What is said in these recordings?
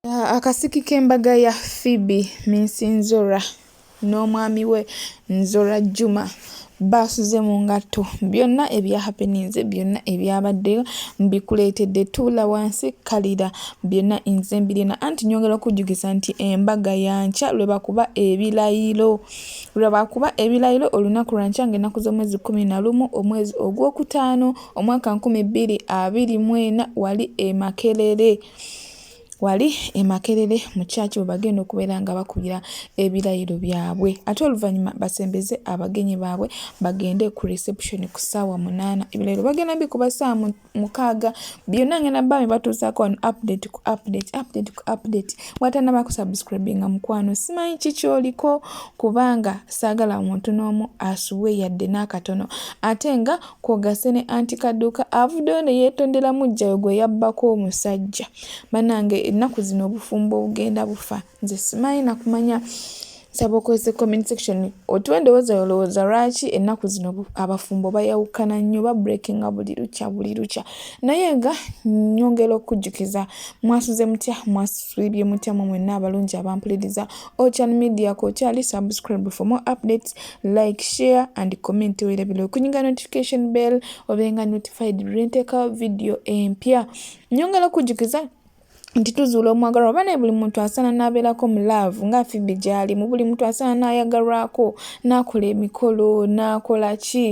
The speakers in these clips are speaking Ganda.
Akasiki k'embaga ya Phoebe Minsi Nzora n'omwami we Nzora Juma baasuze mu ngatto. Byonna ebyahapeninze, byonna ebyabaddeyo mbikuleetedde. Tuula wansi kkalira byonna nze mbirina. Anti nnyongera okukujjukiza nti embaga ya nkya lwe bakuba ebirayiro. Lwe bakuba ebirayiro olunaku lwa nkya ng'ennaku z'omwezi 11 omwezi ogwokutaano omwaka 2024 wali e Makerere. Wali e Makerere mu church we bagenda okubeera nga bakubira ebirayiro byabwe ate oluvannyuma basembeze abagenyi baabwe bagende ku reception ku ssaawa 8. Ebirayiro bagenda bikuba ssaawa 6. Byonna ngenda bba bibatuusaako wano update ku update, update ku update. Bw'atannaba kusubscribinga mukwano simanyi ki ky'oliko kubanga saagala muntu n'omu asubwe yadde n'akatono ate nga Kw'ogasse ne anti Kaduuka avuddeyo ne yeetondera muggyawe gwe yabbako omusajja. Bannange ennaku zino obufumbo bugenda bufa nze simanyi na kumanya. Nsaba okozese comment section otuwe endowooza yo olowooza lwaki ennaku zino abafumbo bayawukana nnyo babreakinga buli lukya buli lukya. Naye nga nnyongera okukujjukiza mwasuze mutya mwasiibye mutya mwe mwenna abalungi abampuliriza Ochan Media k'okyali subscribe for more updates like share and comment werabira okunyiga notification bell obenga notified lwenteekawo vidiyo empya nyongera okujjukiza nti tuzuula omwagalwa oba naye buli muntu asaana n'abeerako mu laavu nga Phoebe gy'ali mu buli muntu asaana n'ayagalwako n'akola emikolo n'akola ki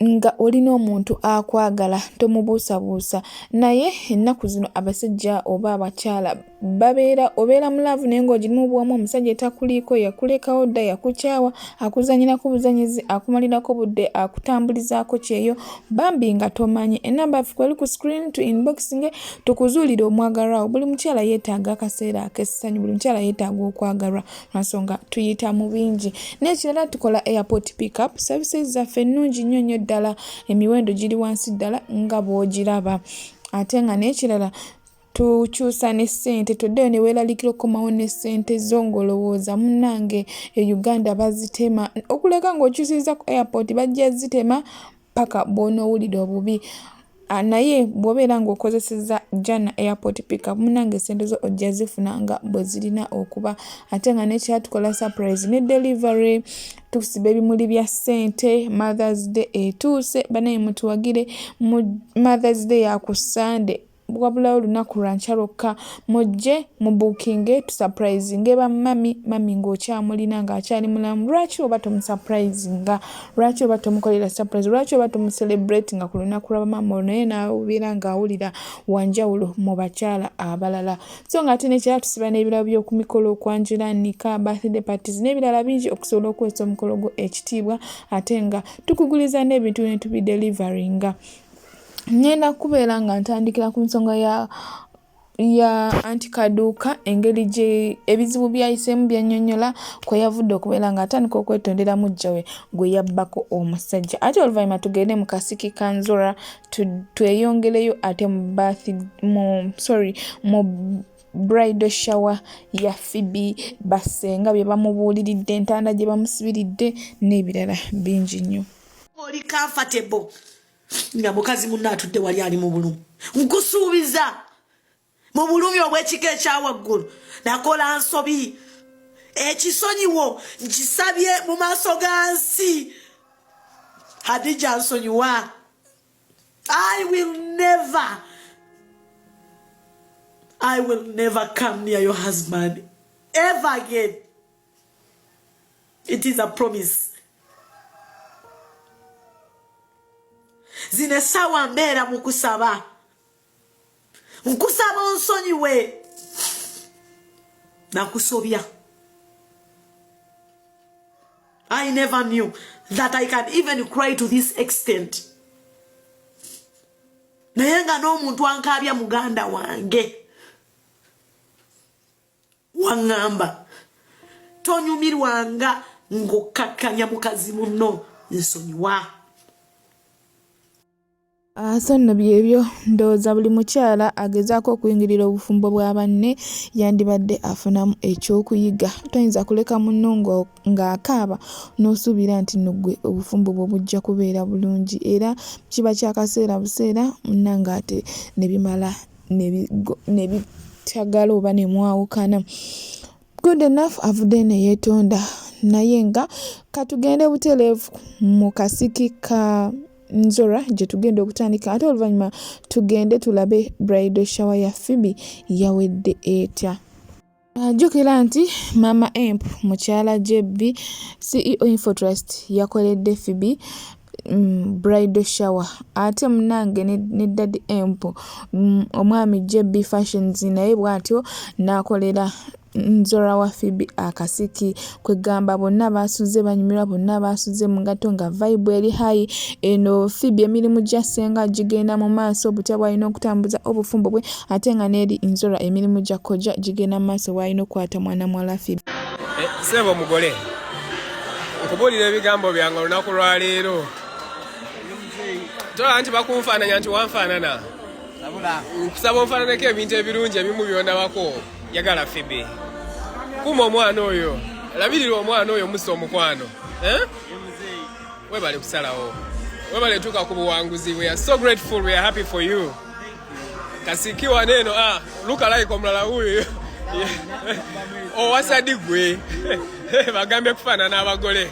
nga olina omuntu akwagala tomubuusabuusa naye ennaku zino abasajja oba abakyala babeera obeera mu laavu naye ng'ogirimu bwomu omusajja takuliiko yakulekawo dda yakukyawa akuzanyirako buzanyizi akumalirako budde akutambulizaako kyeyo bambi nga tomanyi enamba yaffe kweri ku screen tu inboxing tukuzuulire omwagalwawo buli mukyala yeetaaga akaseera ak'essanyu buli mukyala yeetaaga okwagalwa lwansonga tuyita mu bingi n'ekirala tukola airport pickup services zaffe ennungi nnyo nnyo ddala emiwendo giri wansi ddala nga bw'ogiraba ate nga n'ekirala tukyusa ne ssente toddeyo ne weeraliikira okukomawo ne ssente zo ng'olowooza munnange e Uganda bazitema okuleka ng'okyusizza ku airport bajja zitema paka bw'onoowulira obubi. Ah, naye bw'obeera ng'okozesezza Jana airport pickup munnange ssente zo ojja zifuna nga bwe zirina okuba ate nga n'ekirala tukola surprise ne delivery tusiba ebimuli bya ssente Mother's Day etuuse banaye mutuwagire mu Mother's Day ya ku Sunday wabulayo olunaku lwa nkya lwokka mujje mubuukinge tusaprayizinge ba mummy mummy ng'okyamulina ng'akyali mulamu lwaki oba tomusaprayizinga lwaki oba tomukolera surprise lwaki oba tomucelebratinga ku lunaku lwa bamaama olwo naye n'abeera ng'awulira wanjawulo mu bakyala abalala so nga ate nekirala tusiba n'ebirabo by'oku mikolo okwanjula nika birthday parties n'ebirala bingi okusobola okuweesa omukolo gwo ekitiibwa ate nga tukuguliza n'ebintu ne tubideliveringa Ngenda kubeera nga ntandikira ku nsonga ya ya anti Kaduuka engeri gye ebizibu by'ayiseemu by'annyonnyola kwe yavudde okubeera ng'atandika okwetondera muggya we gwe yabbako omusajja. Ate oluvannyuma tugende mu kasiki ka Nzora tweyongereyo ate mu birth mu sorry mu bridal shower ya Phoebe bassenga bye bamubuuliridde entanda gye bamusibiridde n'ebirala bingi nnyo. Oli comfortable nga mukazi munno atudde wali ali mu bulumi nkusuubiza mu bulumi obw'ekika ekyawaggulu nakola nsobi ekisonyiwo nkisabye mu maaso ga nsi hadija nsonyiwa i will never i will never come near your husband ever again it is a promise zino essaawa mbeera mu kusaba nkusaba onsonyiwe nakusobya i never knew that i can even cry to this extent naye nga n'omuntu ankaabya muganda wange Waŋŋamba tonyumirwanga ng'okkakkanya mukazi munno nsonyiwa. Ah, so nno byebyo ndowooza buli mukyala agezaako okuyingirira obufumbo bwa banne yandibadde afunamu ekyokuyiga toyinza kuleka munno ng'akaaba n'osuubira nti nno ggwe obufumbo bwo bujja kubeera bulungi era kiba kya kaseera buseera munnange ate ne bimala ne. tagala oba ne mwawukana. Good enough avuddeyo ne yeetonda naye nga katugende butereevu mu kasiki ka Nzora gye tugenda okutandika ate oluvannyuma tugende tulabe bridal shower ya Phoebe yawedde etya. Jjukira nti Maama Emp mukyala JB CEO Infotrust yakoledde Phoebe mm, bridal shower ate munange ne, ne Daddy Emp mm, omwami JB Fashions naye bw'atyo n'akolera Nzora wa Phoebe akasiki kwegamba bonna baasuze banyumirwa bonna baasuze mu ngatto nga vibe eri high eno Phoebe emirimu gya ssenga gigenda mu maaso butya bw'alina okutambuza obufumbo bwe ate nga n'eri Nzora emirimu gya kojja gigenda mu maaso bw'alina okukwata mwana muwala Phoebe. Eh, ssebo mugole nkubuulira ebigambo byange olunaku lwa leero tolaba nti bakunfaananya nti wanfaanana nkusaba onfaananeko ebintu ebirungi ebimu byondabako yagala Phoebe kuuma omwana oyo labirira omwana oyo musa omukwano eh? webale kusalawo webale tuuka ku buwanguzi we are so grateful we are happy for you kasiki wano eno ah, luka like omulala wuyo owasadi gwe bagambye kufaanana abagole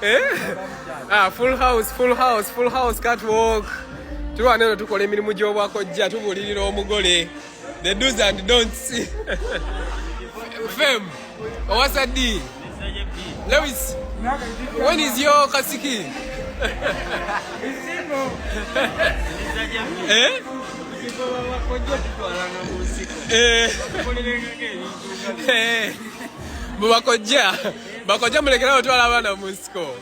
eh? ah, full house full house full house catwalk tuli wano eno tukola emirimu gy'obwakojja tubuulirira omugole The do's and don'ts. Fem, owasa D. Lewis, when is your kasiki? Eh? Eh. Eh. Mubakojja, bakojja mulekera otwala abaana mu nsiko.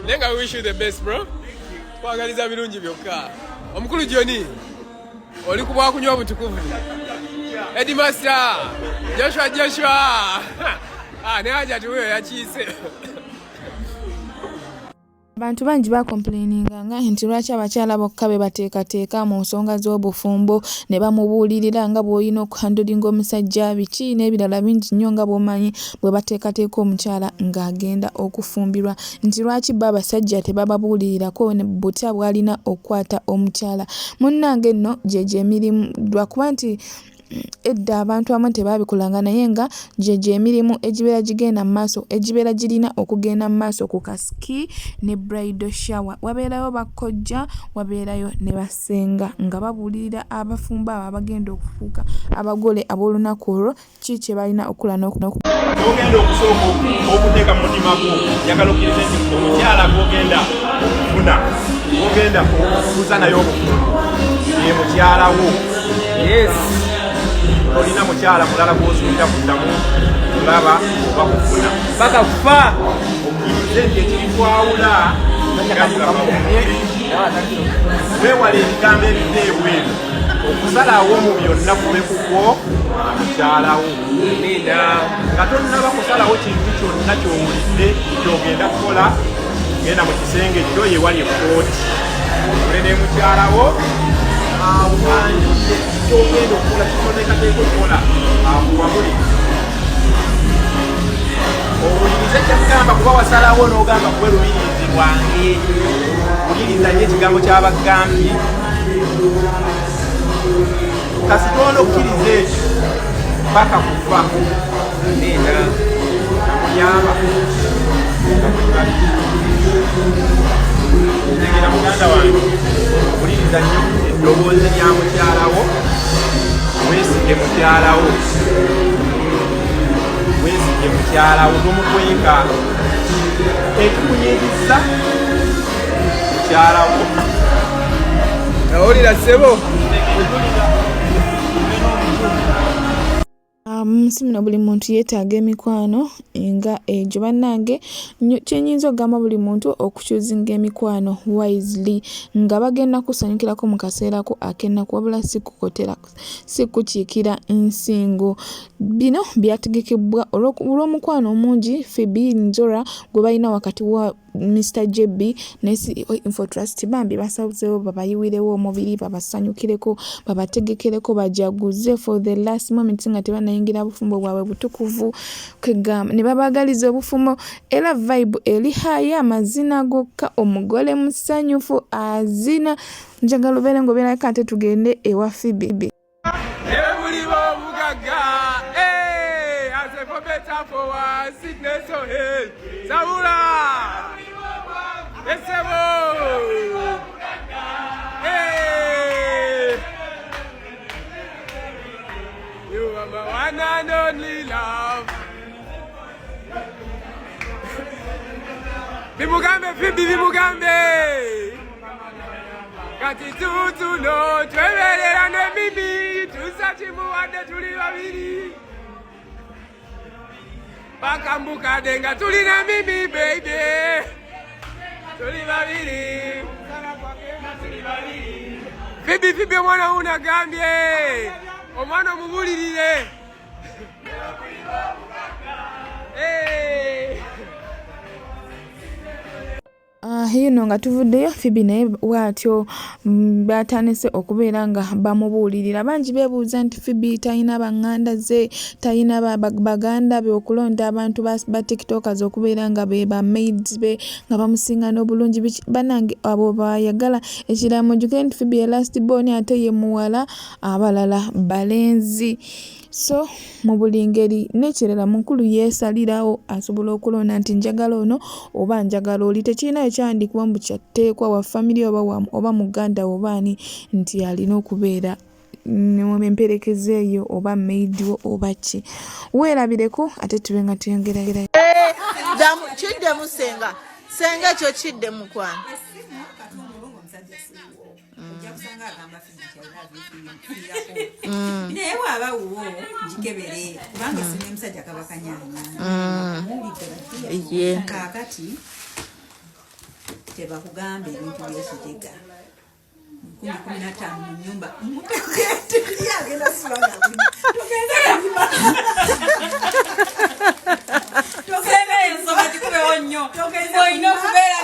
Naye nga we wish you the best bro. Twagaliza birungi byokka. Omukulu Joni oli ku bwakunywa butukuvu. Headmaster Joshua Joshua. Ah, ne Hajati huyo yakiise. Abantu bangi bakompuleyininga nti lwaki abakyala bokka be bateekateeka mu nsonga z'obufumbo ne bamubuulirira nga bw'olina okuhandolinga omusajja biki n'ebirala bingi nnyo nga bw'omanyi bwe bateekateeka omukyala ng'agenda okufumbirwa nti lwaki bo abasajja tebababuulirirako butya bw'alina okukwata omukyala. Munnange nno gyegyo emirimu lwakuba nti edda abantu abamu tebaabikolanga naye nga gyegyo emirimu egibeera gigenda mu maaso egibeera girina okugenda mu maaso ku kasiki ne bridal shower. Wabeerayo bakojja, wabeerayo ne bassenga nga babuulirira abafumbo abo abagenda okufuuka abagole ab'olunaku olwo ki kye balina okukola n'oku. Ky'ogenda okusooka okuteeka mu mutima gwo, njagala okkirize nti omukyala gw'ogenda okufuna, gw'ogenda okukuza naye obufumbo ye mukyala wo. Yes, tolina mukyala mulala gw'osuubira kuddamu kulaba oba kufuna paka kufa. Okkirize nti ekirikwawula weewale ebigambo ebiva ebweru okusalawo mu byonna kube kukwo na mukyalawo nga tonnaba kusalawo kintu kyonna kyowulidde kyogenda kukola genda mu kisenge kyo yewali ekkooti ole ne mukyalawo awanjudde kyogenda okukola kikoteekateeka okukola akuwabule owulirize kyagamba kuba wasalawo n'ogamba kuwe lubirizi lwange wuliriza nyo ekigambo kyabagambye kasita onokkiriza ekyo paka kufa namuyamba tegera muganda wange wuliriza nnyo eddoboozi lya mukyalawo weesige mukyalawo weesige mukyalawo tomukweka ekikunyigizza mukyalawo awulira ssebo Ah, mu nsi muno buli muntu yeetaaga emikwano nga egyo bannange kye nnyinza okugamba buli muntu okukyuzinga emikwano wisely nga bagenda kusanyukirako mu kaseera ko ak'ennaku wabula si kukotera si kukiikira nsingo. Bino byategekebbwa olw'omukwano omungi Phoebe Nzora gwe balina wakati wa. Mr JB ne CEO Infotrust bambi basazeewo babayiwirewo omubiri babasanyukireko babategekereko bajaguze for the last moment nga tebanayingira bufumbo bwabwe butukuvu kwegamba ne babagaliza obufumbo era vibe eri high amazina gokka omugole musanyufu azina njagala obeere ng'obeerako ate tugende ewa Phoebe. You are my one and only love. Bimugambe Phoebe, bimugambe. Kati tutuno tweberera ne mimi tusa kimuwadde tuli babiri paka mbukadde nga tuli ne mimi baby tuli babiri Phoebe Phoebe omwana wuno agambye omwana omubulirire Hey. Ah, yino nga tuvuddeyo Phoebe naye bw'atyo mm, batandise okubeera nga bamubuulirira. Bangi beebuuza nti Phoebe talina banganda ze, talina baganda be okulonda abantu ba tiktokers okubeera nga be ba maids be nga bamusinga n'obulungi biki. Bannange abo bayagala. Ekirala mujjukire nti Phoebe ye last born ate ye muwala, abalala balenzi. So mu buli ngeri n'ekirala mukulu yeesalirawo asobola okulonda nti njagala ono oba njagala oli tekirina ekyawandiikibwa mbu kyatteekwa wa famire oba wa oba muganda wo oba ani nti alina okubeera emperekeze eyo oba maid wo oba ki weerabireko ate tube nga tuyongerayo. Eh, kiddemu senga senga ekyo kidde mukwano. Ojja kusanga agamba mm. naye bwaba wuwo gikebere kubanga mm. esimu y'omusajja kaba kanyanya mm. kakati tebakugamba ebintu byekijega 15 mu nyumba agenda sula ensonga nnyo olina okubeera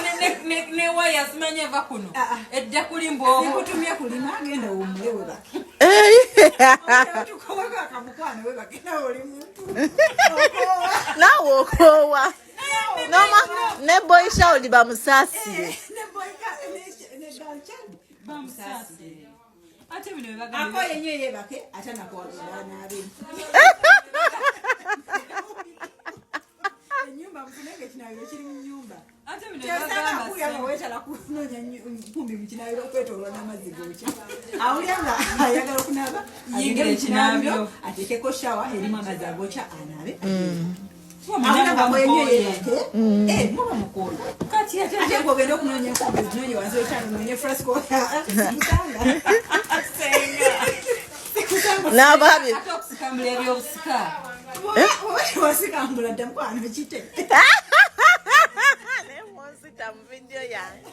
newaya simanya eva kuno ah, ah. ejja kulimba okutumye kulima genda owummule webake naawe okoowa ne boy child bamusaasire eh, ate bino akoye nnyo yebake ate nakwagala anaabe enyumba mufunenge ekinabiro kiri mu nyumba wetala kunoonya nkumbi mu kinabiro okwetolwa n'amazzi gokya awulira nga ayagala okunaaba agende mu kinabiro ateekeko shawa erimu amazzi agokya anaabe mm. Ate gwogenda okunoonya enkumbi zinonye wansi wetano nonye frasco sikusanga n'ababi okusikambula ebyobusika wasikambula dda mukwano kite nemunzita mu vidiyo yange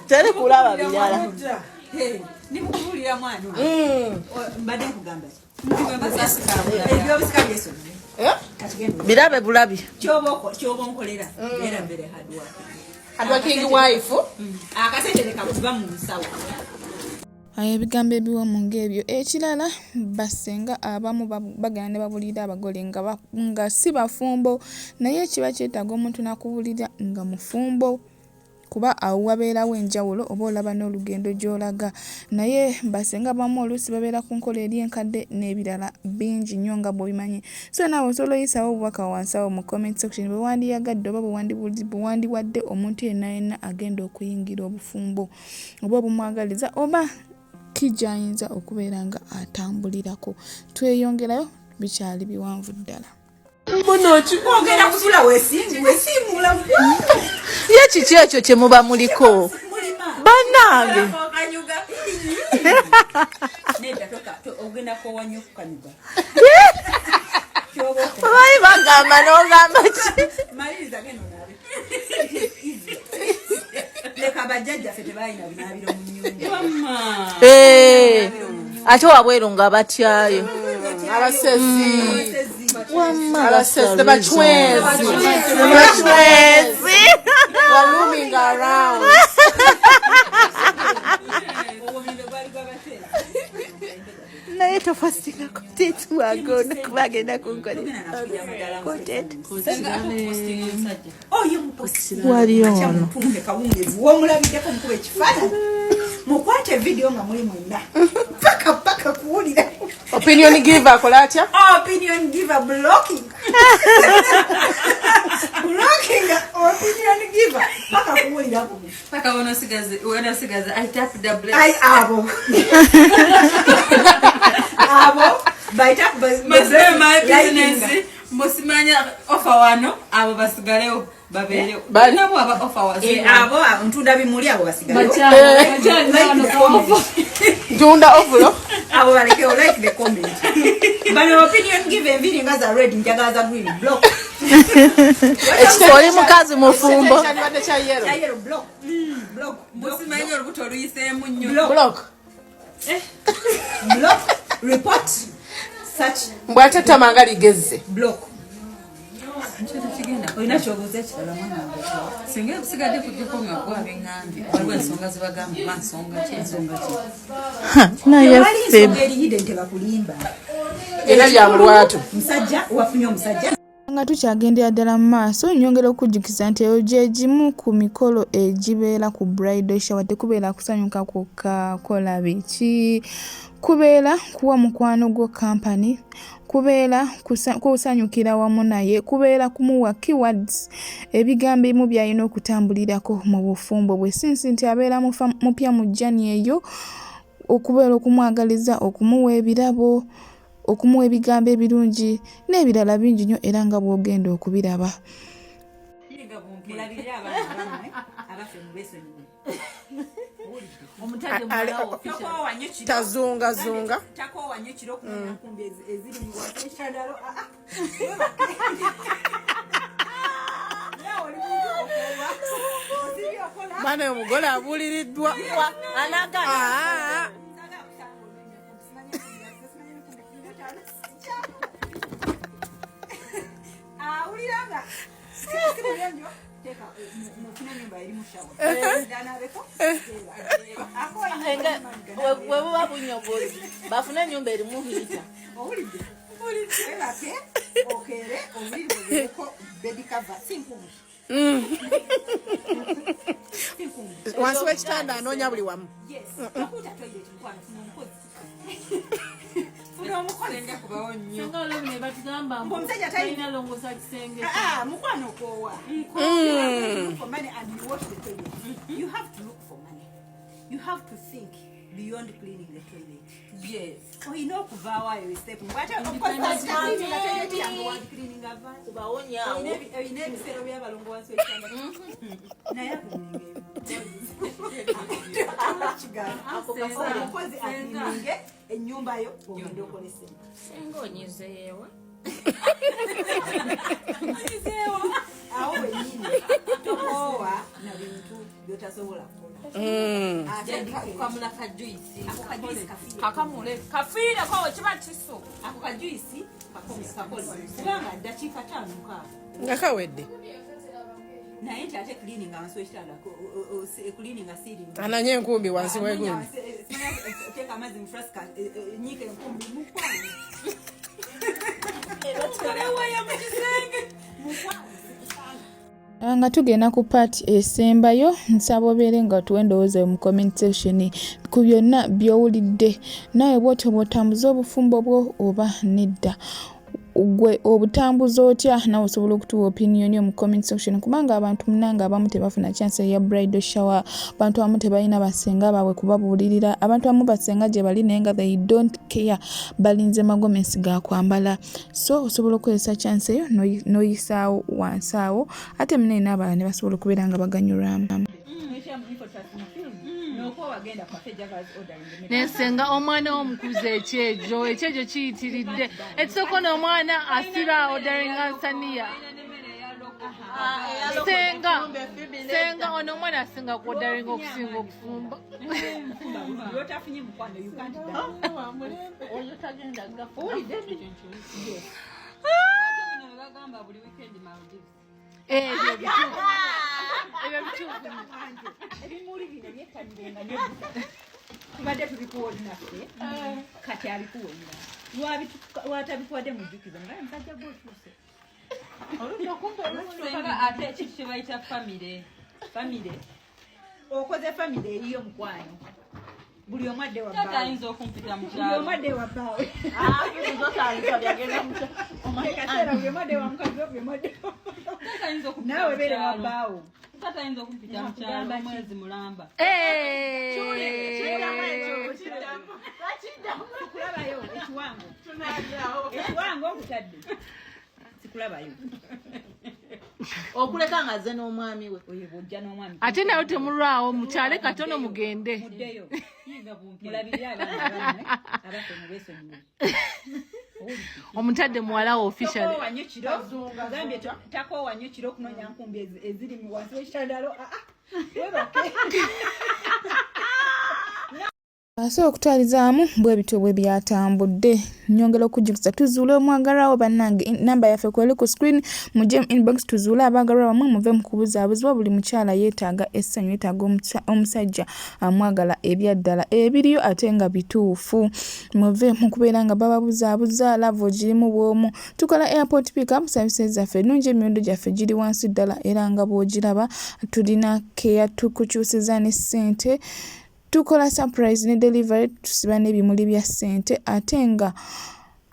teri kulaba birala nimukubulira mwana mm. mbadde nkugamba ebyobusika byesonyiwe eh? birabe bulabi kyoba onkolera mm. era mbere hardworking wife mm. akasente leka kuba mu nsawo Ebigambo ebiwoomu ng'ebyo. Ekirala bassenga abamu bagenda ne babulirira abagole nga, nga si bafumbo naye kiba kyetaaga omuntu n'akubulira nga mufumbo kuba awo wabeerawo enjawulo oba olaba n'olugendo gy'olaga. Naye bassenga abamu oluusi babeera ku nkola eri enkadde n'ebirala bingi nnyo nga bw'obimanyi. So naawe osobola oyisaawo obubaka wansi awo mu comment section bwe wandiyagadde oba bwe wandiwadde omuntu yenna yenna agenda okuyingira obufumbo. Oba obumwagaliza oba ki gy'ayinza okubeera nga atambulirako. Tweyongerayo bikyali biwanvu ddala. Ye kiki ekyo kye muba muliko bannange? Bali bagamba n'ogamba ki? Leka bajjajjaffe tebalina binaabiro mu nnyumba. Eh. Ate wabweru nga batyayo. Abasezi. Wamma Abasezi, the bachwezi. Bachwezi. Were looming around. Naye topostinga content wange ono kuba agenda kunkolera content. Wali ono. Kawungeezi womulabiddeko mukuba ekifaananyi, mukwate vidiyo nga muli mwenna paka paka kuwulira. Opinion giver akola atya? Opinion giver blocking, blocking opinion giver paka kuwulira bubi. Paka wonosigaza I tap the bless. Ai, abo abo baita. Must my business musimanya offer wano, abo basigalewo babeerewo. Bali? Nabo aba offer wazi. Abo ntunda bimuli, abo basigalewo. Ntunda ovulo. Abo balekewo, like the comment. Bano opinion give, enviiri nga za red, njagala za green, block. Oli mukazi mufumbo. Kyandibadde kya yellow. Kya yellow, block, block, block. Musimanya olubuto oluyiseemu nnyo. Block. Block. Block, report such. Mbw ate ttama nga ligezze. Block. Tekigenda. Olina kyobuuza ekirala, mwana wange? Singa ebisigadde kujjako nga gwe abeŋŋambye, waliwo ensonga zibagamba oba nsonga ki, ensonga ki? Naye Tewali Phoebe. nsonga eri hidden, tebakulimba. Era bya mulwatu. Musajja wafunye omusajja. Nga tukyagendera ddala mu maaso, nyongera okujjukiza nti eyo gye gimu ku mikolo egibeera ku bridal shower. Tekubeera kusanyuka kwokka, kola biki, kubeera kuwa mukwano gwo kampani, kubeera kusanyukira wamu naye, kubeera kumuwa keywords, ebigambo ebimu by'alina okutambulirako mu bufumbo bwe, since nti abeera mupya mu journey eyo, okubeera okumwagaliza, okumuwa ebirabo, okumuwa ebigambo ebirungi n'ebirala bingi nnyo, era nga bw'ogenda okubiraba. Mulabirire abaana bammwe, abaffe mubesonyiwe. Tokoowa nnyo kiro. Tazungazunga. Takoowa nnyo kiro okunoonya nkumbi eziri mu wansi w'ekyandalo. Ah, ah. Naawe oli muntu okoowa. Osibye okola. Mwana omugole abuuliriddwa. Anagana. Ah. Saagala kusanga onoonya nkumbi, simanyi enkumbi, simanyi enkumbi 15 sijja. Awulira nga si muyonjo, teeka mufune ennyumba erimu shower. Ganaabeko, We buba bunyogozi bafune ennyumba erimu heater. Owulidde? Webake, okeere, obuliri bubeereko bed cover, si nkumu. Si nkumu. Wansi w'ekitanda anoonya buli wamu. Yes, tokuuta toilet, mukwano, funa omukozi. Funa omukozi. Senga kubawo nnyo. Senga olwo ne batugamba Mbu omusajja talina longosa kisenge. Ah, mukwano okoowa. You have to look for money and you wash the toilet. You have to look for money. You have to think beyond cleaning the toilet. Yes. Olina okuvaawo ayo step. Ate of course cleaning the toilet yange wandi cleaning ava. Kubawonyaawo. Olina ebisero by'abalongo wansi w'ekitanda. Naye akuninga omukozi acleaninge ennyumba yo, ogende okole sente. Senga onyizeewa. Awo wennyini tokoowa na bintu byotasobola kukola. Ate Kamula ka juice. Ako ka juice kafiire. Kakamule kafiireko kiba kisu. Ako ka juice kakole, kubanga ddakiika 5 6. Nga kawedde. Naye nti ate cleaning wansi w'ekitanda, cleaning ceiling. Ananye enkumbi wansi w'egundi. Teeka amazzi mu flask, nyiika enkumbi, mukwano. Waya mu kisenge. Mukwano, sikusanga. Nga tugenda ku part esembayo, nsaba obeere nga otuwa endowooza yo mu comment section ku byonna by'owulidde. Naawe bw'otyo bw'otambuza obufumbo bwo oba nedda? Gwe obutambuza otya? Nawe osobola okutuwa opinion yo mu comment section, kubanga abantu munange abamu tebafuna chance eya bridal shower. Abantu abamu tebalina basenga baabwe kubabuulirira. Abantu abamu basenga gye bali naye nga they don't care, balinze magomesi ga kwambala. So osobola okukozesa chance eyo n'oyisaawo wansi awo, ate munaye n'abalala ne basobola okubeera nga baganyulwamu. Naye senga omwana womukuza ekyejo, ekyejo kiyitiridde. Ekisooka n'omwana asiba orderinga nsaniya, senga. Senga ono omwana asinga kuodaringa okusinga okufumba. Lwotafunye mukwano, you can't die. Oyo tagenda gafa. Owulidde? Bino bye bagamba buli weekend Maldives. Ebyo bituufu, ebyo bituufu. Ebimuli bino byettanire nga tubadde tubikuwa naffe, kati abikuwa omulala. Lwatabikuwadde mujjukiza nga musajja gwe okyuse. Senga, ate ekintu kye bayita famire, famire. Okoze famire eriyo mukwano, buli omu adde wa Taata bbaawe. ayinza okumpita mu Buli kyalo. omu adde wa bbaawe. Kaseera buli omu adde wa mukazi we, buli omu adde wa Taata ayinza okumpita naawe mu beere wa kyalo. bbaawo. Taata ayinza okumpita mu kyalo Nakugamba ki? omwezi mulamba. Sikulabayo ekiwango, ekiwango nkutadde, sikulabayo. Okuleka nga azze n'omwami we. Oyo bw'ojja n'omwami. Ate nawe temulwawo, mukyale katono mugende. Muddeyo. Yiga bunke. Mulabirire abaana bammwe, abaffe mubeesonyiwe. Omutadde muwalawo officially. Takoowa nnyo kiro, gambye takoowa nnyo kiro okunoonya nkumbi eziri mu wansi w'ekitandalo. Ah, ah, webake. Ase okutwalizaamu bwe bityo bwe byatambudde. Nyongera okujjukiza, tuzuule omwagalwawo. Bannange, namba yaffe kweri ku screen, mujje mu inbox tuzuule abaagalwa bamwe, muve mu kubuzaabuzibwa. Buli mukyala yeetaaga essanyu, yeetaaga omusajja amwagala ebyaddala ebiriyo ate nga bituufu. Muve mu kubeera nga bababuzaabuza, love ogirimu bw'omu. Tukola airport pickup services zaffe ennungi, emiwendo gyaffe giri wansi ddala, era nga bw'ogiraba tulina keya, tukukyusiza ne ssente, tukola surprise ne delivery, tusiba n'ebimuli bya ssente, ate nga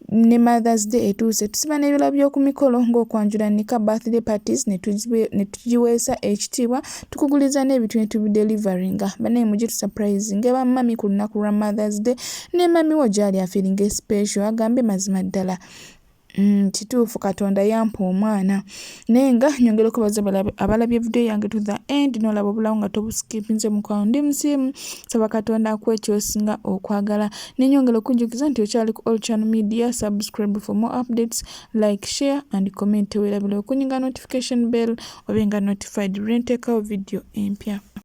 ne Mothers Day etuuse, tusiba n'ebirabo by'oku mikolo ng'okwanjula, nika, birthday parties ne tugiweesa ekitiibwa, tukuguliza n'ebintu ne tubideliveringa. Bannaye, mujje tusurprisinge bamami ku lunaku lwa Mothers Day, ne mami wo gy'ali afeelinga special, agambe mazima ddala kituufu Katonda yampa omwana. Naye nga nyongera okubaza abalabye vidiyo yange to the end, nolaba obulawo nga tobuskipinze. Mukwano, ndi musiimu, saba Katonda akuwa ekyosinga okwagala. Nenyongera okujjukiza nti okyali ku All Channel Media. Subscribe for more updates, like, share and comment. Tewerabira okunyiga notification bell obe nga notified lwenteekawo vidiyo empya.